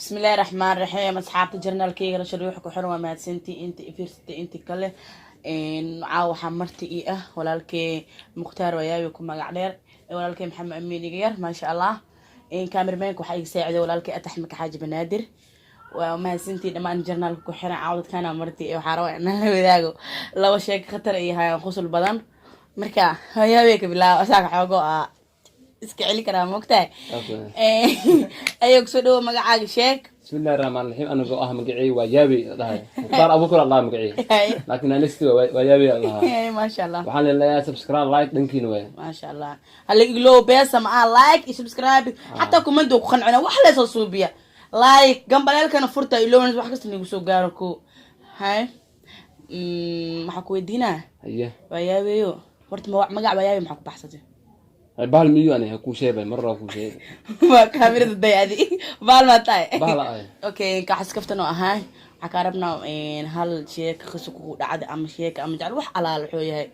Bismillahi raxmaan raxiim. Asxaabta channelkeyga Rasha Ruuxa ku xiran, waa mahadsantii inta ifiirsatay, inti kale. Caawa waxaa marti ii ah walaalkey Mukhtaar Wayaabi, ku magac dheer, walaalkey Maxamed Amiin iga yar, maasha Allah. Cameramanka waxaa iga saaciday walaalkey Atax Maka Xaaji Banaadir. Waa mahadsantii dhammaan channelka ku xiran. Caawa dadkana marti waxaa rabaa inaan la wadaago laba sheeko khatar iyo hayaan qusul badan. Marka Wayaabi ka bilaabo, asaga xoogo ah iska celi karaa, moogtahay. Ayuu kusoo dhawo, magacaaga sheeg. Bismillahi raxmaan raxiim. Anigoo ah magacey waa Yaabi la dhahay, Mukhtaar Abuukar la dhahay magacey, laakiin anisti waa Yaabi la dhahaa. Maasha Allah. Waxaan leeyahay subscribe, like dhankiina waay. Maasha Allah. Hala iglow beesa ma like iyo subscribe, xataa comment ku qancina wax leesoo suubiya, like gambaleelkana furta, ilowna wax kasta nagu soo gaaro. Ko hay, maxaa ku weydiinaa? Haye. Waa Yaabeyo, horta magac waa Yaabe maxaa ku baxsatay? Bahal miyu ani kuu sheegay, mar waa kuu sheegay. Waa kaamirada day, adi bahal maa tahay? Bahal ay. Okay, kaxas kaftan oo ahaa. Waxaa kaa rabnaa hal sheeka, qiso kugu dhacda ama sheeka ama jecel, wax alaal wuxuu yahay.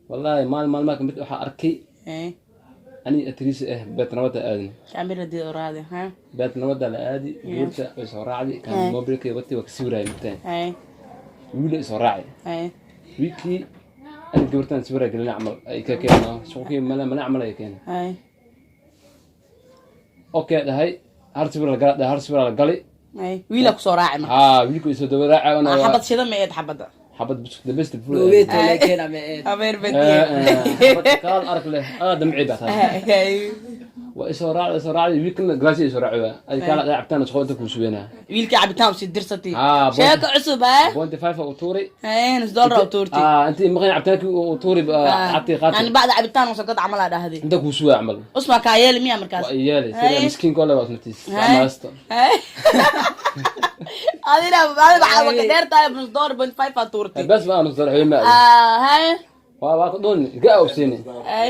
Wallahi maalin maalmaha kamid waxaa arkay ani atriis ah beet nabada aadin. Kaamirada oraade ha. Beet nabada la aadi, gabarta way soo raacdi kan mobilkay wati, waa kasawiraay mugtahay. Wiila soo raacay. Wiilkii ani gabartan sawira gelina camal ay ka keeno suuqii mala mala camal ay keena. Okay dhahay, hal sawir la gala dhahay, hal sawir la gali. Wiila kusoo raaci marka? Haa, wiilku isoo daba raacay. Ah, xabad shida ma eed xabadda? Xabad buskud the best full. Dhoweeto laakiin ama eed. Abeer badiye. Xabad kaal arag leh aad damci baa tahay. Waa isoo raacay, isoo raacay, wiilkana galaasi isoo raacay, ay kaala dhahay cabtaan shaqo inta kuu sugeynaa. Wiilkii cabitaan usii dirsatay? Haa. Sheeko cusub ha. 0.5 u tuuri. Nus dollar u tuurtay. Ah, intii maqan cabitaankii u tuuri, lacagtii qaatay. Yani bacda cabitaan usoo gad camal aa dhahday. Inta kuu sugaa camal. Usmaa kaa yeeli miya markaas? Waa iyeelay sida miskiinka ole waa naftiis maasto. Adina adina waxaa waka dheer tahay, nus dollar 0.5 aa tuurtay. Bas ma nus dollar ma. Ah, hay. Waa ku doon ga awsiini. Hay.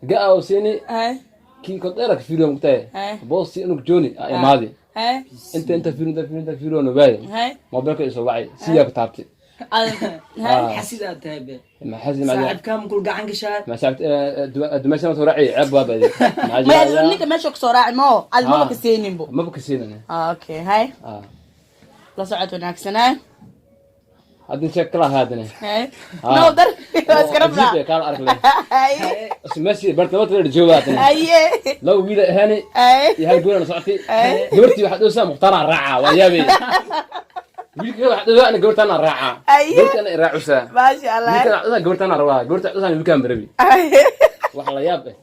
Ga awsiini. Hay. Kii ko dheer ka fiiriyo mugtahay. Boosti inuu jooni aa imaadi. Hay. Inta fiiriyo, inta fiiriyo, inta fiiriyo no baay. Hay. Mobilka isoo wacay, siyaa ku taabtay. Hay. Xasid aad tahay be. Ma xasi ma. Saaxiibkaa makul gacan gashaa. Ma saaxiib dumasha ma soo raaci, ceeb waa baadi. Maya, ninka meesha kusoo raaci mao adi maba ka seeninbo. Maba ka seenin. Ah, okay, hay. La socod wanaagsanaa. Hadda sheeg kala haadane. Hay, no dar waa iska rabnaa. Ajiib kaal arag leh. Hay. Meeshii bartamaad la joogaa hadane. Haye. Laba wiil ahaani iyo hal gabar socotay. Gabartii waxaad dhowsaa Mukhtaaraan raacaa, waa yaabay. Wiilka waxaad dhowsaa ana gabartaan raacaa. Gabartii ana raacusaa. Maasha Allah. Wiilkan waxaad dhowsaa gabartaan rabaa, gabartii waxaad dhowsaa wiilkaan barabi. Wax la yaab eh.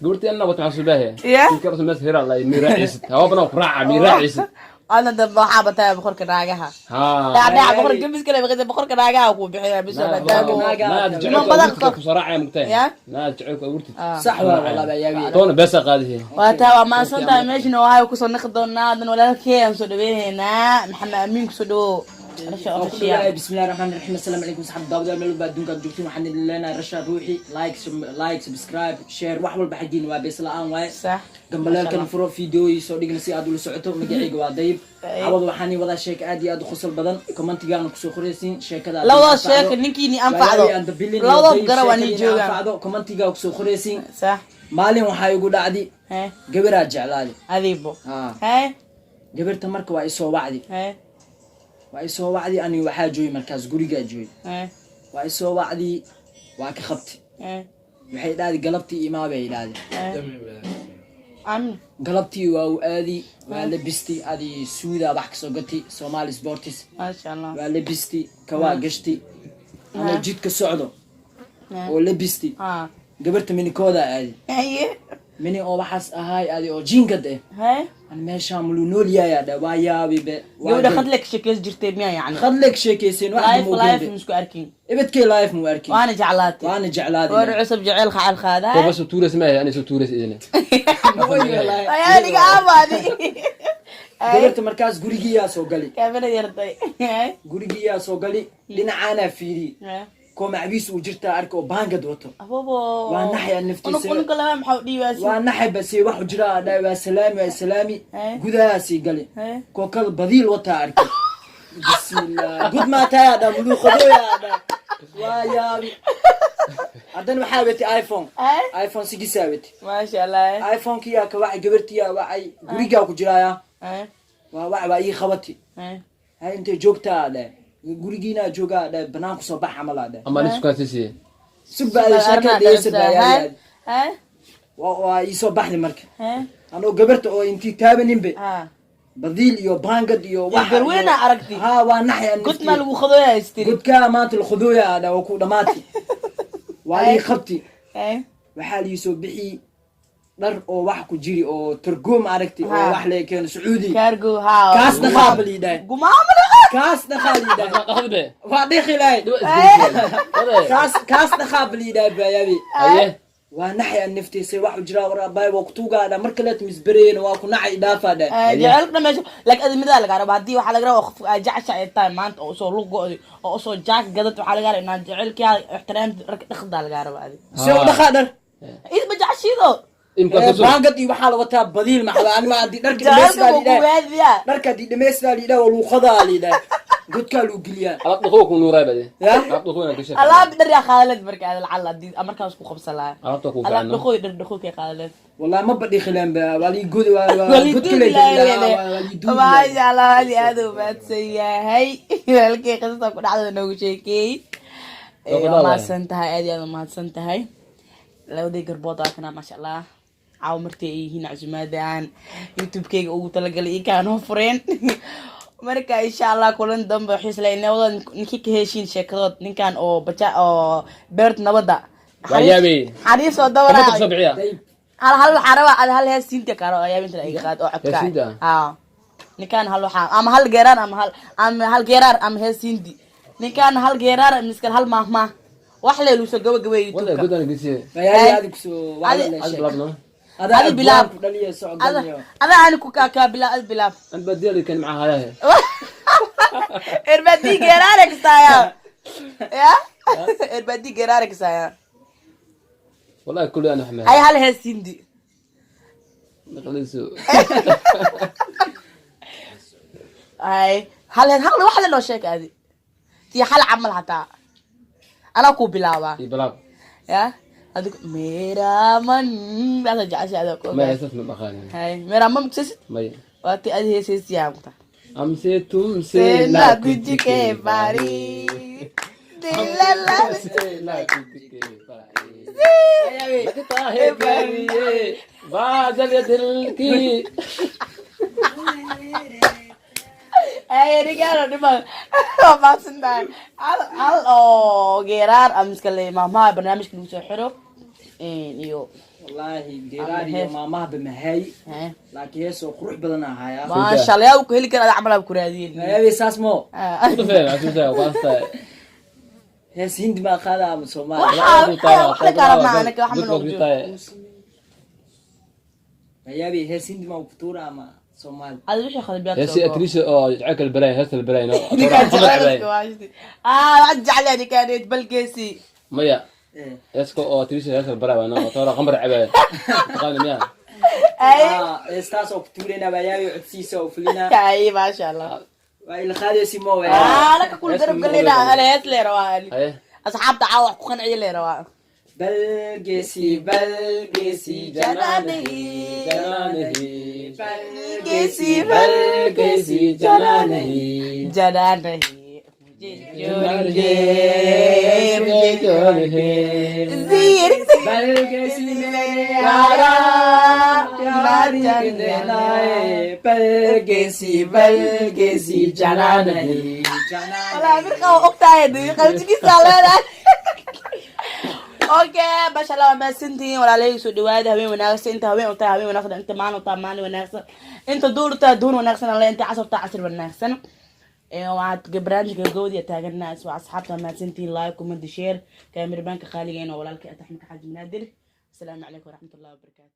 Gabartii anna wata maxaa subahe. Wiilka rasul mees hira la mi raacisid, hawa bana ku raaca mi raacisid. Adna dambe waxaa bataa boqorka naagaha. Dhaadhaca boqorka gamis kale baqisa, boqorka naagaha kuu bixiya bisa maadaama naad niman badan jecelku ku soo raacaya mugtahay. Ya? Naad jecelku abuurtid. Sax waa walaa baa Yaabi. Toona beesa qaadihi. Waa taa, waa mahadsan tahay. Meeshana waxaa kusoo naqi doonaa adan walaalkey aan soo dhaweyneynaa, Maxamed Amiin. Kusoo dhawow Rasha Official. Bismillahi raxmaani raxiim. Assalaamu calaykum saxab daawadayaal, meel walba adduunka aad joogtiin. Waxaan idin leenahay Rasha Ruuxi like, like, subscribe, share, wax walba xaggiina waa bees la-aan waaye. Gambaleelkana furo, fiidiyooyi soo dhigna si aad ula socoto. Magacayga waa Dayib. Cawada waxaan ii wadaa sheeka aad iyo aad u qosol badan. Commentigaana kusoo qoraysiin sheekada aad Labadoo anfacdo. Sheeka ninkiini anfacdo. Waayabi aan dabilin iyo Labadoo Dayib gara waa nii sheekadiina joogaan. anfacdo, commentigaa kusoo qoraysiin. Maalin waxaa igu dhacdi gabaraa jeclaadi. Adiibo? Haa. Gabarta marka waa isoo wacdi. Waa isoo wacdi, aniga waxaa joogi markaas gurigaa joogi. Waa isoo wacdi, waa ka qabti. Waxay dhahdi galabtii imaa bay idhahdi. Aamin. Galabtii waa u aadi, waa labisti, adi suudaa wax kasoo gati Somali Sports. Maasha Allah. Waa labisti, kawaa gashti, anoo jidka socdo oo labisti, gabarta minikoodaa aadi. Mini oo waxaas ahaay adi oo jiingad eh. An meeshaa muluu nool yaaya dha, waa yaabi be. Waa Gabadha khadle ka shekeys jirtay miya yani? Khadle ka sheekaysen wax. Life ma life ogeen. Misku arkin. Ibadkay life mu arkin. Waana jeclaatay. Waana War jeclaaday. cusub jeceyl qacal qaadaa. Toba soo tuuras maahe, ani soo tuuras idin. Ayaaniga aamaadi. Gabarta markaas gurigiyaa soo gali. Kaamira yartay. Gurigiyaa soo gali, dhinacaanaa fiiri, koo macbiis uu jirtaa arka oo baangad wato. Abobo. Waa naxay naftiisa. Unug unuga laba maxaa u dhiibaasi? Waa naxay base, waxu jiraa dhahay, waa salaami, waa salaami. Gudahaasii gali. Kookada badiil wataa arkay, bismillah, gud maatayaa dha, muluuqadooyaa dha. Waa yaabi. Haddana waxaa wetay iPhone. iPhone 6 aa wetay. Maasha Allah. iPhone-kiyaa ka wacay, gabartiyaa wacay, gurigaa ku jiraaya. Waa wac, waa ii qabati. Hay, intay joogtaa dhe? Gurigiinaa joogaa dhe, banaanku soo bax camal aa dhe. Ama nin sukaan siisiye. Sug baa sheekada dhegeysa baa yaali. Waa ii soo baxday marka anoo gabarta oo intii taabaninbe badiil iyo baangad iyo Iyo garweyna aragti. Ha, waa naxay aan God naftii. Maa lagu qadooyaa istiri? Godkaa maanta la khudooya aa dha, waa ku dhamaati, waa lii qabti. Waxaa lii soo bixi dhar oo wax ku jiri oo targoom aragti oo wax laga keeno Sacuudi. Cargo ha. Kaas dhaqaa ba lii dhahay. Gumaamo laga. Kaas dhaqaa lii dhahay. Dhaqdi be. Waa dhiqi lahay. Dhiba isgelisay. Kaas dhaqaa ba lii dhahay baayabi. Haye. Waa naxay aan naftiisay wax u jiraa, war abaay, waa kutuugaa dha, mar kaleet misbereyen, waa ku nacay, dhaafaa dha. Jecelka meesha, laakiin adi midaa lagaa rabaa. Haddii waxaa laga rabaa qof aad jecesha ay tahay maanta oo usoo lug go'day oo usoo jaak gadad, waxaa lagaa rabaa inaad jecelkaa ixtiraamta rag dhaqdaa lagaa rabaa adi. See u dhaqaa dhar? Id ma jeceshiido. Imka kusoo. Baangad iyo waxaa la wataa badiil maxda anima haddii dharka jecelka dhameystaa wuu lii dhahay. kuwaadiyaa. Dharka haddii dhameystaa lii dhahay, waa luuqadaa lii dhahay, godkaa luu geliyaa. Alaab dhaqo ku nuuray bade. Ya? Alaab dhaqo inaad gashay. Alaab dhar yaa qaadaleed marka aad lacala haddii markaas ku qabsan lahaa. Alaabta ku alaab fiican. Dhaqooy dhar dhaqoo kay qaadaleed. Wallahi ma badhi khileen ba, waa lii godi, waa Wali godka lay geliyaa, waa lii duugi. Maasha Allah, aad iyo aad u mahadsan yahay walaalkay, qisada ku dhacdada noogu sheekeeyey. Waa ku Waa dhawaay. mahadsan tahay, aad iyo aad u mahadsan tahay. Labadii garbood waa kana, maasha Allah. Caawa martii ay yihiin casumaadaan YouTube-kayga ugu talagalay iyo kaanoo fureen. Marka insha Allah kulan dambe xiis leh nabadood ninkii ka heshiin sheekadood ninkan oo baja oo beert nabadda. Waa yaabay. Xariis oo Kama dawra. soo bixiya. Hal hal waxaa rabaa ad hal hees siinta karo ayaa inta iga qaad oo codka. Hees siinta? Haa, ninkaan hal waxaa ama hal geeraar ama hal geeraar ama hees siindi. Ninkaan hal geeraar miskal hal maahmaah wax lee lagu soo gabagabay Wala YouTube-ka. godaan gesiye. Mayaali adi kusoo waa Adi- la Ad sheeg. bilaabno. Adaa Adi bilaab. abwaan ku dhaliya socod ada galniyo. Ada ani ku kaa bilaab, ad bilaab. An badiya kan maca hayahe. Erbadi geeraar kasaya ya, erbadi geeraar kasaya. Wallahi kulli ana xamay. Hay, hal hees siindi. Qalisu. Hay, hal hees, hal wax le noo sheeg adi tii hal camal hataa anaa ku bilaabaa. I bilaab. Ya adigu mera man asa jecesha adaa ku Ma ogaa. heesas ma dhaqaanin. Hay, mera man muksasid. May. Waa ti adi heesheesiyaa kuta. हमसे तुमसे ना ना कुछ के बारी दिल ला तुमसे ना कुछ के बारी, लगता है फिर ये बादल दिल की. Ay, ninkaan dhiman waa mahadsantahay. Hal hal oo geeraar ama iskale maahmaha barnaamijka lagu soo xiro iyo Wallahi geeraar iyo maamaha bamahay, laakiin hees oo qurux badan ahaaya. Maasha Allah, yaa ku heli kara ada camal aa ku raadiyeen. Mayaali saas mo. Udufee casuusa waasta. Hees Hindi maa qaada ama Soomaali? Waxa wax la kala macna wax ma noogu jiro. Mayaali, hees Hindi maa kutuura ama Soomaali? Adi wixii khadbiyaad. Heesi atriisha oo jacaylka la baraay, heesta la baraay no. Ah, waxaan jeclahay ninkaan balgeesi. Maya. Eh. Heeska oo atriisha heesta la baraay no toora qamar cabay taqaana miya? Ay. Ah, heestaas oo kutuurayna mayaali, codsiisa oo fulinaa. Ay, maasha Allah. Waa ila qaadaysi mo. Ah, anaka kul garab galina ana hees lee rabaa. Haye. Asxaabta caawa wax ku qanciya lee rabaa. Balgeesi, balgeesi. Janaanahi. Janaanahi. Balgeesi. Balgeesi janaanahi. Janaanahi मुझे janaanahi. Balgeesi mere यारा, प्यारी देना है, balgeesi, balgeesi janaanahi. Walaa mirqa waa ogtahay qalbigiisa leedahay. Okay, masha Allah, waa mahadsantihiin walaalahayga. Soo dhawaada, habeen wanaagsan. Inta habeen u tahay habeen wanaagsan, inta maalin u tahay maalin wanaagsan, inta duur u tahay duur wanaagsan, alle inta casar u tahay casar wanaagsan. Waxaad barnaamijka gabagabadiya taaganaas waa asxaabta, waa mahadsantihiin. Like, comment, share. Kaamirabaanka qaaligeena oo walaalkay Ataxmka Xaaji Manaadir. Asalaamu calaykum waraxmatullahi wabarakaatu.